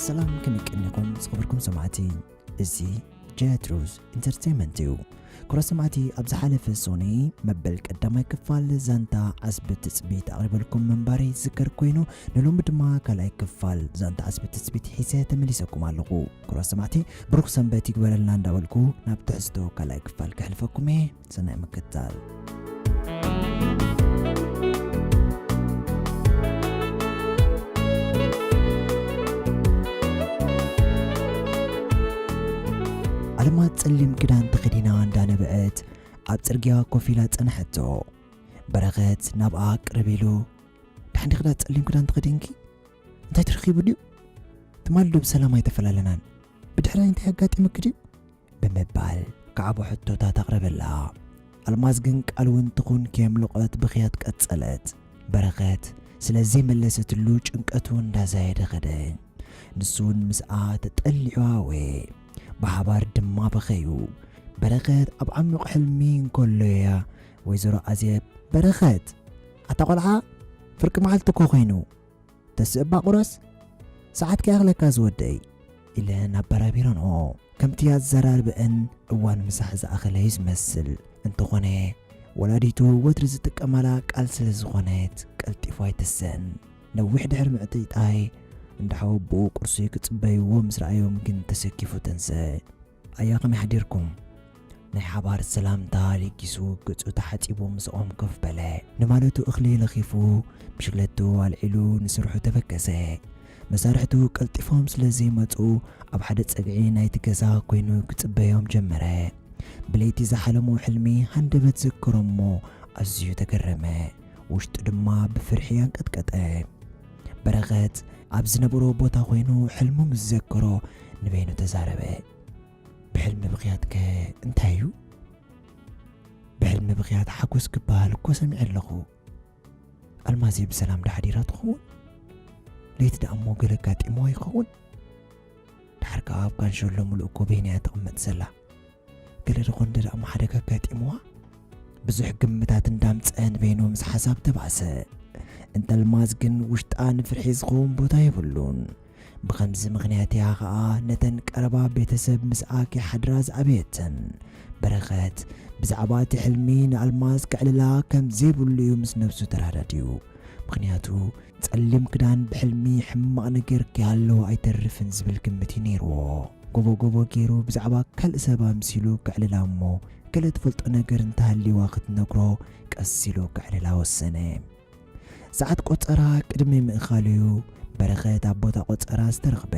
ሰላም ከመይ ቀኒኹም ዝኸበርኩም ሰማዕቲ። እዚ ጀትሩዝ ኢንተርቴይንመንት እዩ። ክቡራት ሰማዕቲ፣ ኣብ ዝሓለፈ ሶኒ መበል ቀዳማይ ክፋል ዛንታ ዓስቢ ትጽቢት ኣቕሪበልኩም ምንባረይ ዝዝከር ኮይኑ፣ ንሎሚ ድማ ካልኣይ ክፋል ዛንታ ዓስቢ ትጽቢት ሒዘ ተመሊሰኩም ኣለኹ። ክቡራት ሰማዕቲ፣ ብሩኽ ሰንበት ይግበረልና እንዳበልኩ ናብ ትሕዝቶ ካልኣይ ክፋል ከሕልፈኩም እየ። ሰናይ ምክትታል። ኣልማዝ ጸሊም ክዳን ተኸዲና እንዳነበዐት ኣብ ጽርግያ ኮፍ ኢላ ጸንሐቶ። በረኸት ናብኣ ቅርብ ኢሉ፣ "ደሓን ዲኺ ዳ ጸሊም ክዳን ተኸዲንኪ? እንታይ ተረኺቡ ድዩ? ትማሊ ዶ ብሰላም ኣይተፈላለናን? ብድሕራይ እንታይ ኣጋጢሙኪ ድዩ?" ብምባል ከዓቦ ሕቶታት ኣቕረበላ። ኣልማዝ ግን ቃል እውን ትኹን ከየምለቖት ብኽያት ቀጸለት። በረኸት ስለ ዘይመለሰትሉ ጭንቀቱ እንዳዛየደ ኸደ። ንሱ እውን ምስኣ ተጠሊዑ ኣወየ። ብሓባር ድማ በኸዩ። በረኸት ኣብ ዓሚቕ ሕልሚ እንከሎ እያ ወይዘሮ ኣዜብ፣ "በረኸት፣ ኣታ ቖልዓ፣ ፍርቂ መዓልቲ እኮ ኮይኑ፣ ተስእባ ቁረስ፣ ሰዓት ከይኣኽለካ ዝወደይ" ኢለን ኣበራቢረንኦ። ከምቲ ኣዘራርበአን እዋን ምሳሕ ዝኣኸለ እዩ ዝመስል። እንተኾነ፣ ወላዲቱ ወትሪ ዝጥቀማላ ቃል ስለ ዝኾነት ቀልጢፉ ኣይትስእን። ነዊሕ ድሕሪ ምዕጥይጣይ፣ እንዳ ሓወቦኡ ቁርሲ ክጽበይዎ ምስ ረኣዮም ግን ተሰኪፉ ተንስአ። "ኣያ ከመይ ሓዲርኩም?" ናይ ሓባር ሰላምታ ለጊሱ ገጹ ተሓጺቡ ምስኦም ኮፍ በለ። ንማለቱ እኽሊ ለኺፉ ብሽክለቱ ኣልዒሉ ንስርሑ ተበገሰ። መሳርሕቱ ቀልጢፎም ስለ ዘይመጹ ኣብ ሓደ ጸግዒ ናይቲ ገዛ ኮይኑ ክጽበዮም ጀመረ። ብለይቲ ዝሓለሞ ሕልሚ ሃንደበት ዘከሮ እሞ ኣዝዩ ተገረመ። ውሽጡ ድማ ብፍርሒ ኣንቀጥቀጠ። በረኸት ኣብ ዝነበሮ ቦታ ኮይኑ ሕልሙ ምስ ዘከሮ ንበይኑ ተዛረበ። "ብሕልሚ ብኽያትከ እንታይ እዩ? ብሕልሚ ብኽያት ሓጎስ ክበሃል እኮ ሰሚዐ ኣለኹ። ኣልማዘይ ብሰላም ዶ ሓዲራ ትኸውን? ለይቲ ደኣ እሞ ገለ ኣጋጢምዋ ይኸውን? ደሓር ከኣ ኣብ ካንሸሎ ምሉእ እኮ በይና እያ ትቕመጥ ዘላ። ገለ ደኾን ደኣ እሞ ሓደጋ ኣጋጢምዋ?" ብዙሕ ግምታት እንዳምጸአ ንበይኑ ምስ ሓሳብ ተባእሰ። እንተ ኣልማዝ ግን ውሽጣ ንፍርሒ ዝኸውን ቦታ የብሉን። ብኸምዚ ምኽንያት እያ ኸኣ ነተን ቀረባ ቤተሰብ ምስኣ ከይሓድራ ዝኣበየተን። በረኸት ብዛዕባ እቲ ሕልሚ ንኣልማዝ ከዕልላ ከም ዘይብሉ እዩ ምስ ነብሱ ተረዳዲኡ። ምኽንያቱ ጸሊም ክዳን ብሕልሚ ሕማቕ ነገር ከይሃለዎ ኣይተርፍን ዝብል ግምት እዩ ነይርዎ። ጎቦ ጎቦ ገይሩ ብዛዕባ ካልእ ሰብ ኣምሲሉ ከዕልላ እሞ ገለ ትፈልጦ ነገር እንተሃልዩዋ ክትነግሮ ቀስ ኢሉ ከዕልላ ወሰነ። ሰዓት ቆጸራ ቅድሚ ምእኻሉ እዩ በረኸት ኣብ ቦታ ቆጸራ ዝተረኽበ።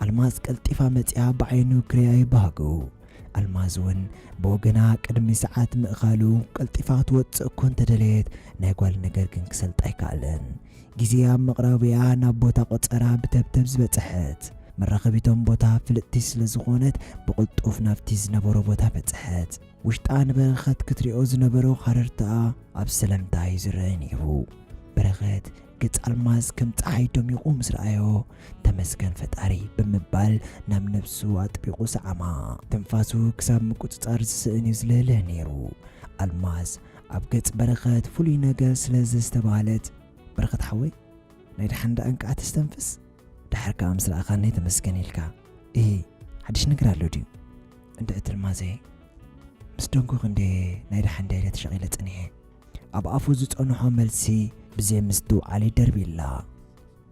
ኣልማዝ ቀልጢፋ መጺኣ ብዓይኑ ክሪኣ ይባህጉ። ኣልማዝ እውን ብወገና ቅድሚ ሰዓት ምእኻሉ ቀልጢፋ ክትወጽእ እኮ እንተደለየት ናይ ጓል ነገር ግን ክሰልጣ ኣይከኣለን። ግዜ ኣብ ምቕራቡ እያ ናብ ቦታ ቆጸራ ብተብተብ ዝበጽሐት። መራኸቢቶም ቦታ ፍልጥቲ ስለ ዝኾነት ብቕልጡፍ ናብቲ ዝነበሮ ቦታ በጽሐት። ውሽጣ ንበረኸት ክትሪኦ ዝነበሮ ሃረርትኣ ኣብ ሰለምታ እዩ ዝረአ ነይሩ። በረኸት ገጽ ኣልማዝ ከም ጸሓይ ደሚቑ ምስ ረኣዮ፣ "ተመስገን ፈጣሪ" ብምባል ናብ ነብሱ ኣጥቢቑ ሰዓማ። ትንፋሱ ክሳብ ምቁጽጻር ዝስእን እዩ ዝልህልህ ነይሩ። ኣልማዝ ኣብ ገጽ በረኸት ፍሉይ ነገር ስለ ዘስተብሃለት፣ "በረኸት ሓወይ፣ ናይ ደሓን ደኣ እንቃዕ ተስተንፍስ? ደሓር ከኣ ምስ ረኣኻኒ ተመስገን ኢልካ። እሂ፣ ሓድሽ ነገር ኣሎ ድዩ? እንድዒ ኣልማዘይ፣ ምስ ደንጎኺ እንድየ ናይ ደሓን ድያ ኢለ ተሸቒለ ጸኒሐ?" ኣብ ኣፉ ዝጸንሖ መልሲ ብዘይ ምስትውዓል ይደርብይላ።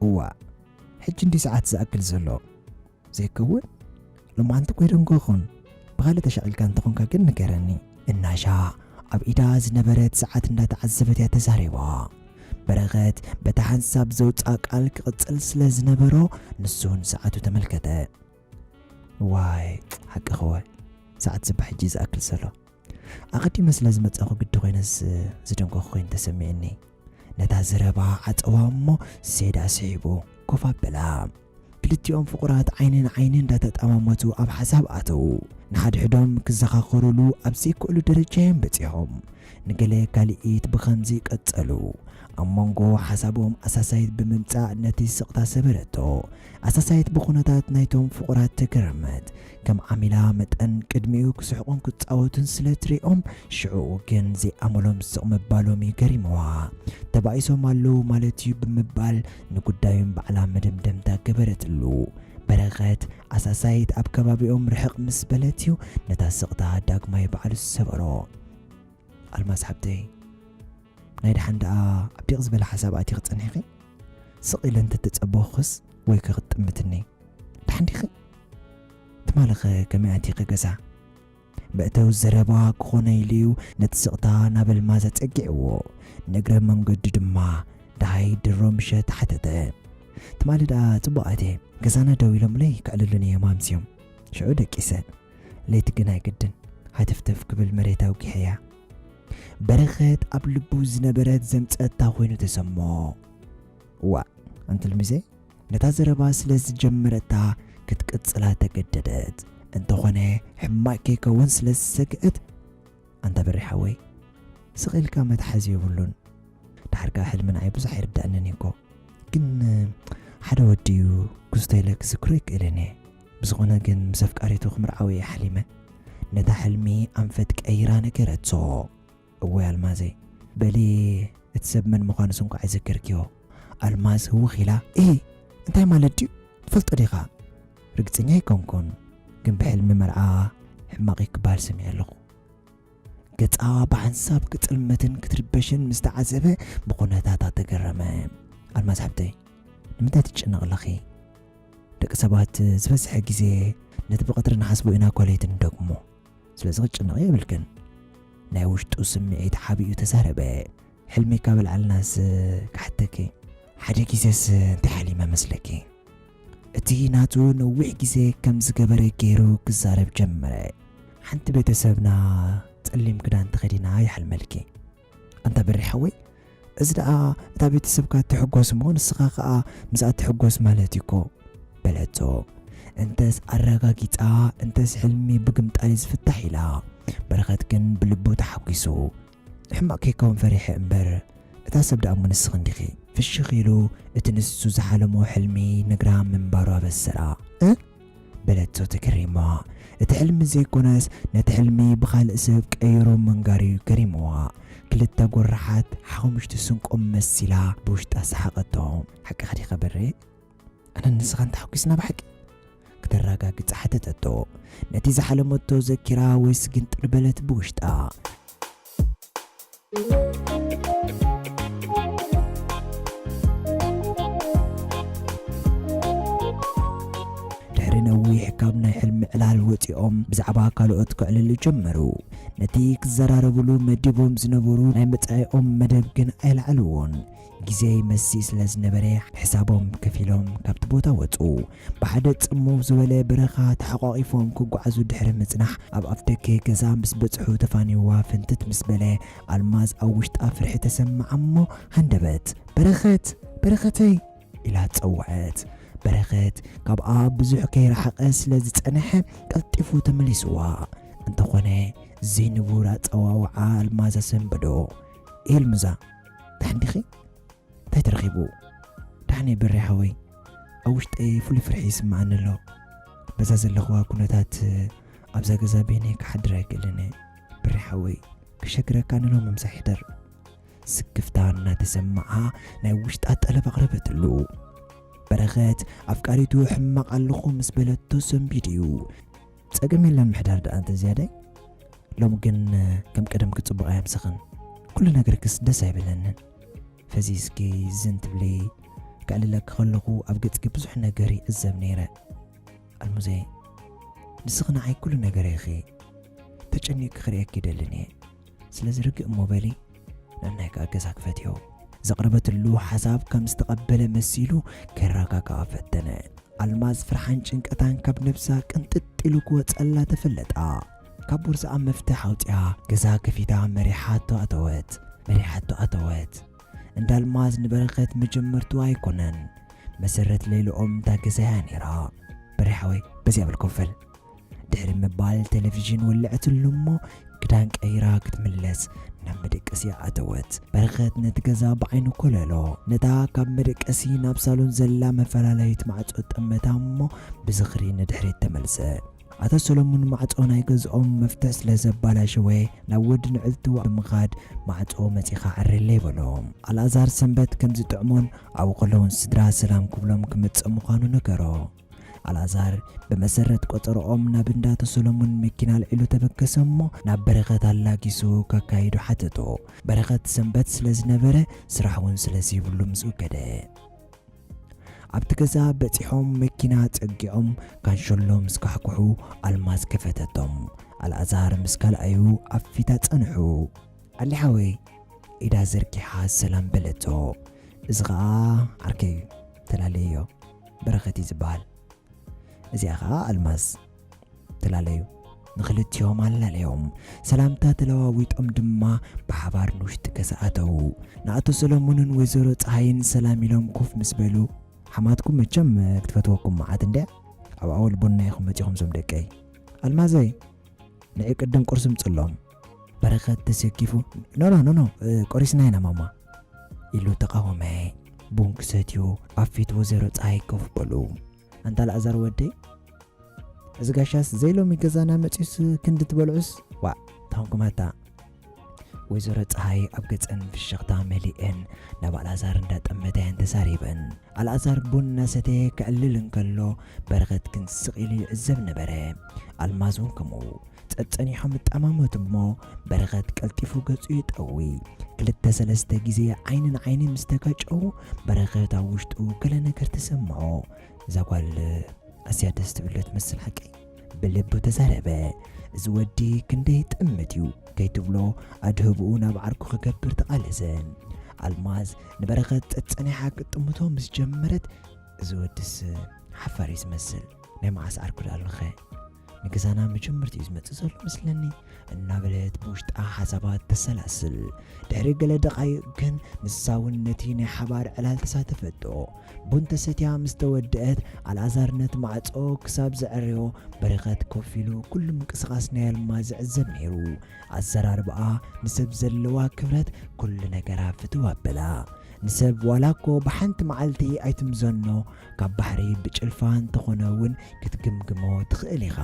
"እዋእ፣ ሕጂ እንድዩ ሰዓት ዝኣክል ዘሎ። ዘይከውን? ሎማዓንቲ እኮ ኣይደንጎኹን። ብኻልእ ተሻቒልካ እንተኾንካ ግን ንገረኒ" እናሻ ኣብ ኢዳ ዝነበረት ሰዓት እንዳተዓዘበት እያ ተዛሪባ። በረኸት በታ ሓንሳብ ዘውጽኣ ቃል ክቕጽል ስለ ዝነበሮ ንሱ ንሰዓቱ ተመልከተ። "ዋይ፣ ሓቅኺ እወ፣ ሰዓት ጽባሕ ሕጂ ዝኣክል ዘሎ። ኣቐዲመ ስለ ዝመጻኹ ግዲ ኮይነስ ዝደንጎኹ ኮይኑ ተሰሚዕኒ" ነታ ዘረባ ዓጸዋ እሞ ሴዳ ስሒቡ ኮፍ ኣበላ። ክልቲኦም ፍቑራት ዓይኒ ንዓይኒ እንዳተጠማመቱ ኣብ ሓሳብ ኣተዉ። ንሓድሕዶም ክዘኻኸሩሉ ኣብ ዘይክእሉ ደረጃ እዮም በጺሖም። ንገለ ካልኢት ብኸምዚ ቀጸሉ። ኣብ መንጎ ሓሳቦም ኣሳሳይት ብምምጻእ ነቲ ስቕታ ሰበረቶ። ኣሳሳይት ብኹነታት ናይቶም ፍቑራት ተገረመት። ከም ዓሚላ መጠን ቅድሚኡ ክስሕቑን ክጻወቱን ስለ ትሪኦም፣ ሽዑኡ ግን ዘይኣመሎም ስቕ ምባሎም እዩ ገሪምዋ። "ተባኢሶም ኣለዉ ማለት እዩ" ብምባል ንጉዳዮም ባዕላ መደምደምታ ገበረትሉ። በረኸት ኣሳሳይት ኣብ ከባቢኦም ርሕቕ ምስ በለት እዩ ነታ ስቕታ ዳግማይ ባዕሉ ዝሰበሮ። ኣልማዝ ሓብተይ፣ ናይ ደሓን ደኣ ኣብ ዲቕ ዝበለ ሓሳብ ኣቲኺ ጸኒሕኺ? ስቕ ኢለ እንተተጸበኹኽስ ወይ ከ ክትጥምትኒ? ደሓን ዲኺ? ትማልኸ ከመይ ኣቲኺ ገዛ? መእተዊ ዘረባ ክኾነ ኢሉ እዩ ነቲ ስቕታ ናብ ኣልማዝ ኣጸጊዕዎ። ንእግረ መንገዱ ድማ ደሃይ ድሮ ምሸት ሓተተ። ትማሊ ደኣ ጽቡቕ ኣትየ። ገዛና ደው ኢሎምለይ ከዕልሉኒ እዮም ኣምስዮም። ሽዑ ደቂሰ። ለይቲ ግን ኣይግድን። ሃተፍተፍ ክብል መሬት ኣውጊሐያ። በረኸት ኣብ ልቡ ዝነበረት ዘምጸታ ኮይኑ ተሰሞ። ዋእ፣ ኣንቲ ኣልሚዘ፣ ነታ ዘረባ ስለ ዝጀመረታ ክትቅጽላ ተገደደት። እንተኾነ ሕማቕ ከይከውን ስለ ዝሰግእት፣ ኣንታ በሪ ሓወይ፣ ስቕ ኢልካ መትሓዚ የብሉን። ደሓር ከኣ ሕልሚ ንዓይ ብዙሕ ኣይርድኣንን እዩ እኮ። ግን ሓደ ወዲ እዩ ክስቶ ኢለ ክዝክሮ ይክእልን እየ። ብዝኾነ ግን ምስ ኣፍቃሪቱ ክምርዓው እየ ሓሊመ። ነታ ሕልሚ ኣንፈት ቀይራ ነገረቶ። እወ ኣልማዘይ፣ በሊ እቲ ሰብ መን ምዃኑስ እንኳዕ ኣይዘከርክዮ። ኣልማዝ ህውኽ ኢላ፣ እሂ፣ እንታይ ማለት ድዩ? ትፈልጦ ዲኻ? ርግጸኛ ኣይኮንኩን፣ ግን ብሕልሚ መርዓ ሕማቕ እዩ ክበሃል ሰሚዐ ኣለኹ። ገጻ ብሓንሳብ ክጥልመትን ክትርበሽን ምስ ተዓዘበ ብኹነታታ ተገረመ። ኣልማዝ ሓብተይ፣ ንምንታይ ትጭነቕ ኣለኺ? ደቂ ሰባት ዝበዝሐ ግዜ ነቲ ብቐትሪ ንሓስቦ ኢና ኮለይቲ ንደግሞ። ስለዚ ክትጭነቒ የብልክን። ናይ ውሽጡ ስምዒት ሓቢኡ ተዛረበ። ሕልሚ ካብ ኣልዓልናስ ክሓተኪ። ሓደ ግዜስ እንታይ ሓሊመ መስለኪ? እቲ ናቱ ነዊሕ ግዜ ከም ዝገበረ ገይሩ ክዛረብ ጀመረ። ሓንቲ ቤተሰብና ጸሊም ክዳን ተኸዲና ይሓልመልኪ። ኣንታ በሪ ሓወይ፣ እዚ ደኣ እታ ቤተሰብካ ትሕጎስ እሞ ንስኻ ኸኣ ምስኣ ትሕጎስ ማለት እዩ እኮ፣ በለቶ። እንተስ ኣረጋጊጻ፣ እንተስ ሕልሚ ብግምጣል እዩ ዝፍታሕ ኢላ። በረኸት ግን ብልቡ ተሓጒሱ። ሕማቕ ከይከውን ፈሪሐ እምበር፣ እታ ሰብ ደኣ እሞ ንስኺ እንዲኺ። ፍሽኽ ኢሉ እቲ ንሱ ዝሓለሞ ሕልሚ ነግራ ምንባሩ ኣበሰራ። እ? በለቶ ተገሪማ። እቲ ሕልሚ ዘይኮነስ፣ ነቲ ሕልሚ ብኻልእ ሰብ ቀይሩ ምንጋሩ እዩ ገሪምዋ። ክልተ ጎራሓት ሓሙሽተ ስንቆም መሲላ ብውሽጣ ሰሓቐቶ። ሓቅኻ ዲኻ በሬ? ኣነን ንስኻን ተሓጒስና ብሓቂ? ክተረጋግጽ ሓተተቶ። ነቲ ዝሓለመቶ ዘኪራ ወይስ ግንጥር በለት ብውሽጣ። ድሕሪ ነዊሕ ካብ ናይ ሕልሚ ዕላል ወጺኦም ብዛዕባ ካልኦት ክዕልሉ ጀመሩ። ነቲ ክዘራረብሉ መዲቦም ዝነበሩ ናይ መጻኢኦም መደብ ግን ኣይለዓልዎን። ግዜ ይመሲ ስለ ዝነበረ ሕሳቦም ከፊሎም ካብቲ ቦታ ወጹ። ብሓደ ጽምው ዝበለ በረኻ ተሓቋቒፎም ክጓዓዙ ድሕሪ ምጽናሕ ኣብ ኣፍደገ ገዛ ምስ በጽሑ ተፋኒዋ ፍንትት ምስ በለ ኣልማዝ ኣብ ውሽጣ ፍርሒ ተሰምዓ እሞ ሃንደበት። በረኸት! በረኸተይ! ኢላ ጸውዐት። በረኸት ካብኣ ብዙሕ ከይረሓቐ ስለ ዝጸንሐ ቀልጢፉ ተመሊስዋ። እንተኾነ ዘይንቡር ኣጸዋውዓ ኣልማዝ ኣሰንበዶ። ኤልምዛ፣ ደሓን ዲኺ? እንታይ ተረኺቡ? ደሓን እየ በሬ ሓወይ። ኣብ ውሽጠይ ፍሉይ ፍርሒ ይስምዓኒ ኣሎ። በዛ ዘለኽዋ ኩነታት ኣብዛ ገዛ በይነይ ክሓድር ኣይክእልን እየ። በሬ ሓወይ፣ ክሸግረካ ንሎሚ ምሳሕ ይሕደር። ስክፍታ እናተሰምዓ ናይ ውሽጣ ጠለብ ኣቕረበትሉ። በረኸት ኣፍቃሪቱ ሕማቕ ኣለኹ ምስ በለቶ ሰንቢዱ እዩ። ጸገም የለን ምሕዳር ደኣ እንተ ዝያዳይ። ሎሚ ግን ከም ቀደምኪ ጽቡቕ ኣየምሰኽን። ኩሉ ነገርክስ ደስ ኣይበለንን። ፈዚዝኪ ዝን ትብሊ፣ ከዕልለኪ ከለኹ ኣብ ገጽኪ ብዙሕ ነገር ይዕዘብ ነይረ። ኣልሙዘይ፣ ንስኺ ንዓይ ኩሉ ነገረይ ኢኺ። ተጨኒቕኪ ክርእየኪ ይደልን እየ። ስለዚ ርግእ እሞ በሊ፣ ንዕናይ ከኣ ገዛ ክፈትዮ። ዘቕረበትሉ ሓሳብ ከም ዝተቐበለ መሲሉ ከረጋግኣ ፈተነ። ኣልማዝ ፍርሓን ጭንቀታን ካብ ነብሳ ቅንጥጥ ኢሉ ክወጸላ ተፈለጣ። ካብ ቦርሳኣ መፍትሕ ኣውጺኣ ገዛ ከፊታ መሪሓቶ ኣተወት። መሪሓቶ ኣተወት። እንዳ ኣልማዝ ንበረኸት መጀመርቱ ኣይኮነን። መሰረት ለይልኦም እታ ገዛ እያ ነይራ። በሬ ሓወይ፣ በዚኣ በል ኮፍ በል። ድሕሪ ምባል ቴሌቪዥን ወልዐትሉ እሞ ክዳን ቀይራ ክትምለስ ናብ መደቀሲኣ ኣተወት። በረኸት ነቲ ገዛ ብዓይኑ ኮለሎ። ነታ ካብ መደቀሲ ናብ ሳሎን ዘላ መፈላለዪት ማዕጾ ጠመታ እሞ ብዝኽሪ ንድሕሪት ተመልሰ። ኣቶ ሰሎሙን ማዕጾ ናይ ገዝኦም መፍትሕ ስለ ዘባላሸወ ናብ ወዲ ንዕልቱ ብምኻድ ማዕጾ መጺኻ ዕርለይ በሎ። ኣልኣዛር ሰንበት ከም ዝጥዕሞን ኣብኡ ከለውን ስድራ ሰላም ክብሎም ክመጽእ ምዃኑ ነገሮ። ኣልኣዛር ብመሰረት ቆጸርኦም ናብ እንዳ ኣቶ ሰሎሙን መኪና ኣልዒሉ ተበገሰ እሞ ናብ በረኸት ኣላጊሱ ከካይዶ ሓተቶ። በረኸት ሰንበት ስለ ዝነበረ ስራሕ እውን ስለ ዘይብሉ ምስኡ ከደ። ኣብቲ ገዛ በጺሖም መኪና ጸጊዖም ካንሸሎ ምስ ካሕኩሑ ኣልማዝ ከፈተቶም። ኣልኣዛር ምስ ካልኣዩ ኣብ ፊታ ጸንሑ። ኣሊ ሓወይ፣ ኢዳ ዘርጊሓ ሰላም በለቶ። እዚ ኸኣ ዓርከይ እዩ፣ ተላለዮ፣ በረኸት እዩ ዝበሃል። እዚኣ ኸኣ ኣልማዝ። ተላለዩ። ንኽልቲኦም ኣላለዮም። ሰላምታ ተለዋዊጦም ድማ ብሓባር ንውሽጢ ገዛ ኣተዉ። ንኣቶ ሰለሙንን ወይዘሮ ፀሃይን ሰላም ኢሎም ኮፍ ምስ በሉ፣ ሓማትኩም መቸም ክትፈትወኩም መዓት እንድያ። ኣብ ኣወል ቡና ኢኹም መጺኹም ዞም ደቀይ። ኣልማዘይ፣ ንዒ ቅድም ቁርሲ ምጽሎም። በረኸት ተሰኪፉ፣ ኖ፣ ኖ፣ ኖ፣ ኖ፣ እ፣ ቆሪስና ኢና ማማ፣ ኢሉ ተቓወመ። ቡን ክሰትዩ ኣብ ፊት ወይዘሮ ፀሃይ ኮፍ በሉ። ኣንታ ኣልኣዛር ወደይ፣ እዚ ጋሻስ ዘይሎሚ ገዛና መጺኡስ ክንዲ ትበልዑስ? ዋእ፣ ታንኩማታ። ወይዘሮ ፀሃይ ኣብ ገጸን ፍሽኽታ መሊኤን ናብ ኣልኣዛር እንዳጠመታ እየን ተዛሪበን። ኣልኣዛር ቡን እናሰተየ ከዕልል እንከሎ በረኸት ግን ስቕ ኢሉ ይዕዘብ ነበረ። ኣልማዝ እውን ከምኡ። ጸጸኒሖም እጣማመቱ እሞ በረኸት ቀልጢፉ ገጹ ይጠዊ። ክልተ ሰለስተ ግዜ ዓይኒ ንዓይኒ ምስ ተጋጨዉ በረኸት ኣብ ውሽጡ ገለ ነገር ተሰምዖ። እዛ ጓል ኣዝያ ደስ ትብል ዶ ትመስል ሓቀይ? ብልቡ ተዛረበ። እዚ ወዲ ክንደይ ጥምት እዩ ከይትብሎ ኣድህብኡ ናብ ዓርኩ ክገብር ተቓለሰ። ኣልማዝ ንበረኸት ጸጸኒሓ ክትጥምቶ ምስ ጀመረት፣ እዚ ወድስ ሓፋር እዩ ዝመስል፣ ናይ መዓስ ዓርኩ ደኣ ኣለኸ? ንገዛና መጀመርትኡ እዩ ዝመጽእ ዘሎ መስለኒ፣ እናበለት ብውሽጣ ሓሳባት ተሰላስል። ድሕሪ ገለ ደቓይቕ ግን ንሳ እውን ነቲ ናይ ሓባር ዕላል ተሳተፈቶ። ቡን ተሰትያ ምስ ተወድአት፣ ኣልኣዛር ነቲ ማዕጾ ክሳብ ዘዐርዮ፣ በረኸት ኮፍ ኢሉ ኩሉ ምንቅስቓስ ናይ ኣልማዝ ይዕዘብ ነይሩ። ኣዘራርባኣ፣ ንሰብ ዘለዋ ክብረት፣ ኩሉ ነገራ ፍትው ኣበላ። ንሰብ ዋላ እኮ ብሓንቲ መዓልቲ ኣይትምዘኖ፣ ካብ ባሕሪ ብጭልፋ እንተኾነ እውን ክትግምግሞ ትኽእል ኢኻ።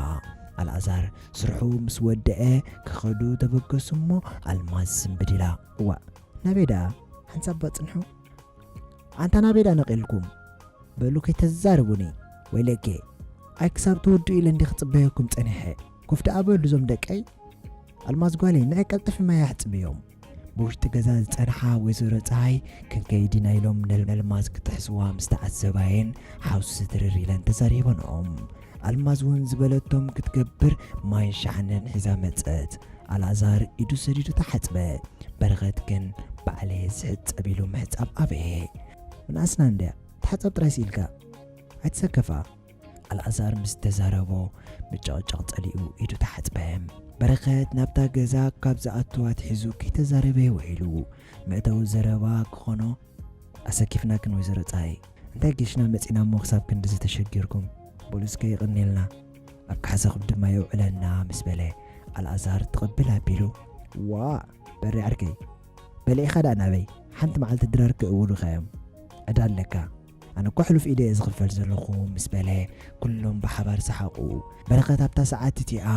ኣልኣዛር ስርሑ ምስ ወደአ ክኸዱ ተበገሱ እሞ ኣልማዝ ስምብድ ኢላ። እዋእ፣ ናበይ ደኣ? ሓንሳብ እባ ጽንሑ። ኣንታ ናበይ ደኣ ነቒልኩም? በሉ ከይተዛርቡኒ። ወይለኬ፣ ኣይ ክሳብ ትውድኡ ኢለ እንዲ ክጽበየኩም ጸኒሐ። ኮፍ ደኣ በሉ እዞም ደቀይ። ኣልማዝ ጓለይ፣ ንዒ ቀልጥፊ ማይ ኣሕጽብዮም። ብውሽጢ ገዛ ዝጸንሓ ወይዘሮ ጸሃይ ክንከይድ ኢና ኢሎም ነል-፣ ነልማዝ ክትሕዝዋ ምስ ተዓዘባየን ሓውሲ ትርር ኢለን ተዛሪበንኦም። ኣልማዝ እውን ዝበለቶም ክትገብር ማይን ሻሕንን ሒዛ መጸት። ኣልኣዛር ኢዱ ሰዲዱ ተሓጽበ። በረኸት ግን ባዕለየ ዝሕጸብ ኢሉ ምሕጻብ ኣበየ። ምንኣስና እንድያ፣ ተሓጸብ ጥራይ ስኢልካ። ኣይትሰከፋ። ኣልኣዛር ምስ ተዛረቦ፣ ምጭቕጫቕ ጸሊኡ ኢዱ ተሓጽበ። በረኸት ናብታ ገዛ ካብ ዝኣቱ ኣትሒዙ ከይተዛረበ ውዒሉ። መእተዊ ዘረባ ክኾኖ ኣሰኪፍናክን ወይዘሮ ጸሃይ። እንታይ ጌሽና መጺና እሞ ክሳብ ክንድዚ ተሸጊርኩም? በሉ እስከ የቐንየልና። ኣብ ካሕሳኹም ድማ የውዕለና ምስ በለ ኣልኣዛር ትቕብል ኣቢሉ። ዋእ! በሪ ዓርከይ፣ በሊዕኻ ደኣ ናበይ? ሓንቲ መዓልቲ ድራር ክእውሉኻ እዮም። ዕዳ ኣለካ። ኣነ እኮ ሕሉፍ ኢደ እየ ዝኽፈል ዘለኹ ምስ በለ ኩሎም ብሓባር ሰሓቑ። በረኸት ኣብታ ሰዓት እቲኣ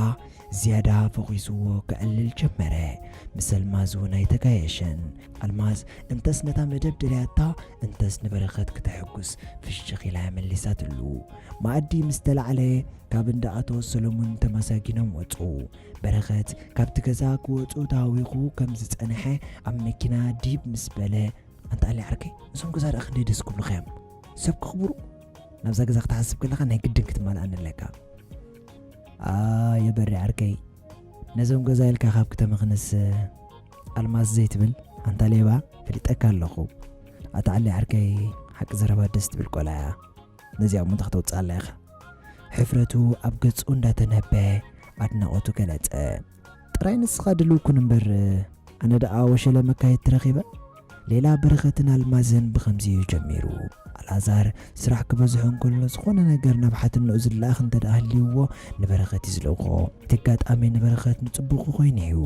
ዝያዳ ፈኺስዎ ክዕልል ጀመረ። ምስ ኣልማዝ እውን ኣይተጋየሸን። ኣልማዝ እንተስ ነታ መደብ ደልያታ እንተስ ንበረኸት ክተሐጉስ ፍሽኽ ኢላ እያ መሊሳትሉ። መኣዲ ምስ ተላዕለ ካብ እንዳ ኣቶ ሰሎሙን ተመሳጊኖም ወጹ። በረኸት ካብቲ ገዛ ክወጹ ተሃዊኹ ከም ዝጸንሐ ኣብ መኪና ዲብ ምስ በለ፣ ኣንታ ኣሊ ዓርከይ፣ እዞም ገዛ ደኣ ክንደይ ደስ ክብሉኻ እዮም። ሰብ ከኽብሩ። ናብዛ ገዛ ክትሓስብ ከለኻ ናይ ግድን ክትማልኣኒ ኣለካ። ኣየ በሪ ዓርከይ፣ ነዞም ገዛ ኢልካ ካብ ክተመኽንስ ኣልማዝ ዘይትብል ኣንታ ሌባ፣ ፈሊጠካ ኣለኹ። ኣታ ኣሊ ዓርከይ፣ ሓቂ ዘረባ ደስ ትብል ቆልዓ እያ። ነዚኣ እሞ እንታይ ከተውፅኣላ ኢኻ? ሕፍረቱ ኣብ ገጹ እንዳተነበ ኣድናቖቱ ገለጸ። ጥራይ ንስኻ ድልው ኩን እምበር፣ ኣነ ደኣ ወሸለ መካየድቲ ረኺበ? ሌላ በረኸትን ኣልማዝን ብኸምዚ እዩ ጀሚሩ። ኣልኣዛር ስራሕ ክበዝሖ እንከሎ ዝኾነ ነገር ናብ ሓትንኡ ዝለኣኽ እንተ ደኣ ህልይዎ ንበረኸት እዩ ዝልእኾ። እቲ ኣጋጣሚ ንበረኸት ንጽቡቕ ኮይኑ እዩ።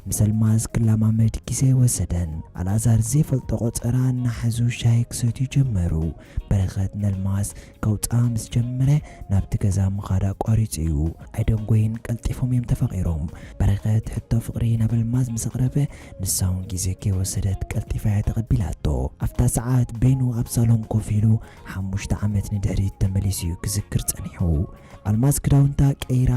ምስ ኣልማዝ ክለማመድ ግዜ ኣይወሰደን። ኣልኣዛር ዘይፈልጦ ቆጸራ እናሓዙ ሻሂ ክሰትዩ ጀመሩ። በረኸት ነልማዝ ከውጽኣ ምስ ጀመረ ናብቲ ገዛ ምኻድ ኣቋሪጹ እዩ። ኣይደንጎይን ቀልጢፎም እዮም ተፋቒሮም። በረኸት ሕቶ ፍቕሪ ናብ ኣልማዝ ምስ ኣቕረበ ንሳ እውን ግዜ ከይወሰደት ቀልጢፋ እያ ተቐቢላቶ። ኣብታ ሰዓት በይኑ ኣብ ሳሎን ኮፍ ኢሉ ሓሙሽተ ዓመት ንድሕሪት ተመሊሱ እዩ ክዝክር ጸኒሑ። ኣልማዝ ክዳውንታ ቀይራ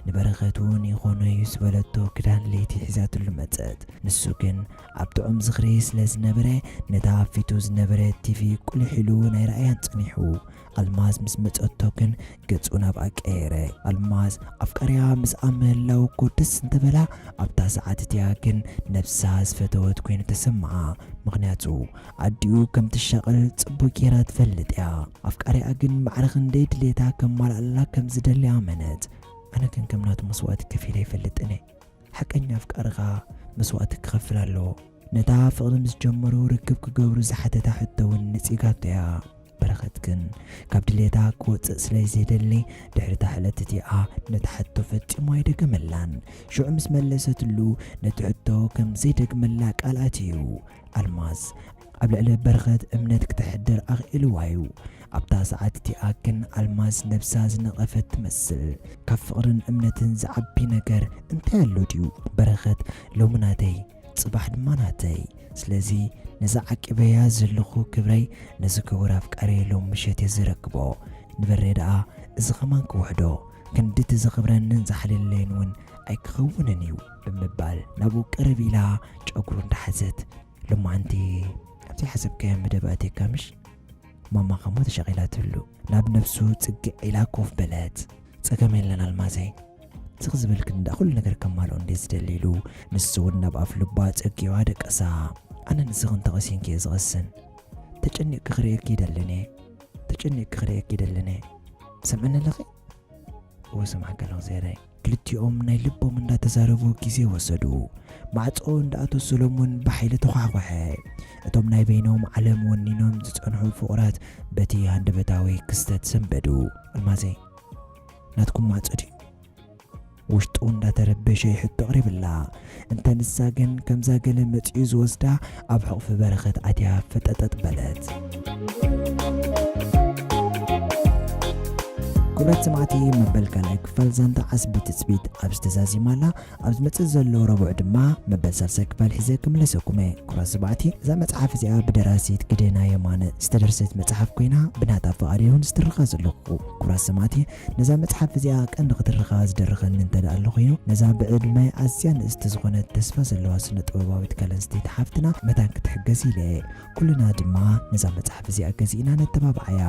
ንበረኸት እውን ይኾኖ እዩ ዝበለቶ ክዳን ለይቲ ሒዛትሉ መጸት። ንሱ ግን ኣብ ጥዑም ዝኽሪ ስለ ዝነበረ ነታ ኣብ ፊቱ ዝነበረ ቲቪ ቁሊሕ ኢሉ ናይ ረኣያን ጸኒሑ። ኣልማዝ ምስ መጸቶ ግን ገጹ ናብኣ ቀየረ። ኣልማዝ ኣፍቃሪኣ ምስኣ ምህላው እኮ ደስ እንተበላ ኣብታ ሰዓት እቲኣ ግን ነብሳ ዝፈተወት ኮይኑ ተሰምዓ። ምኽንያቱ ኣዲኡ ከም ትሻቐል ጽቡቕ ጌራ ትፈልጥ እያ። ኣፍቃሪኣ ግን ማዕረ ክንደይ ድሌታ ከማልኣላ ከም ዝደሊ ኣመነት። ኣነ ግን ከም ናቱ መስዋእቲ ከፊለ ይፈልጥን እየ። ሓቀኛ ኣፍቃርኻ መስዋእቲ ክኸፍል ኣለዎ። ነታ ፍቕሪ ምስ ጀመሩ ርክብ ክገብሩ ዝሓተታ ሕቶ እውን ነጺጋቶ እያ። በረኸት ግን ካብ ድሌታ ክወጽእ ስለ ዘይደሊ ድሕሪ እታ ዕለት እቲኣ ነታ ሕቶ ፈጺሙ ኣይደገመላን። ሽዑ ምስ መለሰትሉ ነቲ ሕቶ ከም ዘይደግመላ ቃል ኣትዩ። ኣልማዝ ኣብ ልዕሊ በረኸት እምነት ክተሕድር ኣኽኢልዋ እዩ። ኣብታ ሰዓት እቲኣ ግን ኣልማዝ ነብሳ ዝነቐፈት ትመስል። ካብ ፍቕርን እምነትን ዝዓቢ ነገር እንታይ ኣሎ ድዩ? በረኸት ሎሚ ናተይ፣ ጽባሕ ድማ ናተይ። ስለዚ ነዛ ዓቂበያ ዘለኹ ክብረይ ነዚ ክቡር ኣፍቃሪ ሎም ምሸት እየ ዝረክቦ። ንበሬ ደኣ እዚ ኸማን ክውሕዶ፣ ክንድቲ ዘኽብረንን ዝሓልለይን እውን ኣይክኸውንን እዩ ብምባል ናብኡ ቅርብ ኢላ ጨጉሩ እንዳሓዘት፣ ሎማዓንቲ ኣብቲ ሓሰብካዮ መደብ ኣትየካ ምሽ? ማማ ኸሞ ተሸቒላትሉ ናብ ነብሱ ጽግዕ ኢላ ኮፍ በለት። ጸገም የለን ኣልማዘይ፣ ስቕ ዝበልክን ደኣ ኩሉ ነገር ከማልኦ እንዴ ዝደሊ ኢሉ ንሱ እውን ናብ ኣፍ ልባ ጸጊዑ ኣደቀሳ። ኣነ ንስኽን ተቐሲንኪ እየ ዝቐስን። ተጨኒቕኪ ክርእየኪ ይደልን እየ። ተጨኒቕኪ ክርእየኪ ይደልን እየ። ትሰምዕኒ ኣለኺ? እወ ሰምዓካ ኣለኹ ዜራይ። ክልቲኦም ናይ ልቦም እንዳተዛረቡ ግዜ ወሰዱ። ማዕጾ እንዳኣቶ ሰሎሞን ብሓይሊ ተዃሕኮሐ። እቶም ናይ በይኖም ዓለም ወኒኖም ዝጸንሑ ፍቑራት በቲ ሃንደበታዊ ክስተት ሰንበዱ። ኣልማዘይ፣ ናትኩም ማዕጾ ድዩ? ውሽጡ እንዳተረበሸ ሕቶ ኣቕሪብላ። እንተ ንሳ ግን ከምዛ ገለ መጺኡ ዝወስዳ ኣብ ሕቑፊ በረኸት ኣትያ ፈጠጠጥ በለት። ክቡራት ሰማዕቲ፣ መበል ካልኣይ ክፋል ዛንታ ዓስቢ ትጽቢት ኣብዚ ተዛዚማ ኣላ። ኣብ ዝመጽእ ዘሎ ረቡዕ ድማ መበል ሳልሳይ ክፋል ሒዘ ክምለሰኩም እየ። ክቡራት ሰማዕቲ፣ እዛ መጽሓፍ እዚኣ ብደራሲት ግደና የማነ ዝተደርሰት መጽሓፍ ኮይና ብናታ ፍቓድ እውን ዝትርኻ ዘለኹ። ክቡራት ሰማዕቲ፣ ነዛ መጽሓፍ እዚኣ ቀንዲ ክትርኻ ዝደርኸኒ እንተ ደኣ ኣሎ ኮይኑ፣ ነዛ ብዕድመ ኣዝያ ንእስቲ ዝኾነት ተስፋ ዘለዋ ስነ ጥበባዊት ጓል ኣንስተይቲ ሓፍትና መታን ክትሕገዝ ኢለ እየ። ኩልና ድማ ነዛ መጽሓፍ እዚኣ ገዚእና ነተባብዓያ።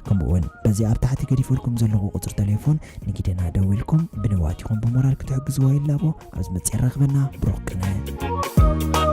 ከምኡውን በዚ ኣብ ታሕቲ ገዲፈልኩም ዘለኹ ቁጽሪ ቴሌፎን ንጊደና ደዊልኩም ብንዋት ይኹን ብሞራል ክትሕግዝዋ ይላቦ። ኣብ ዝመጽእ የራኽበና። ብሩኽ ቅነ።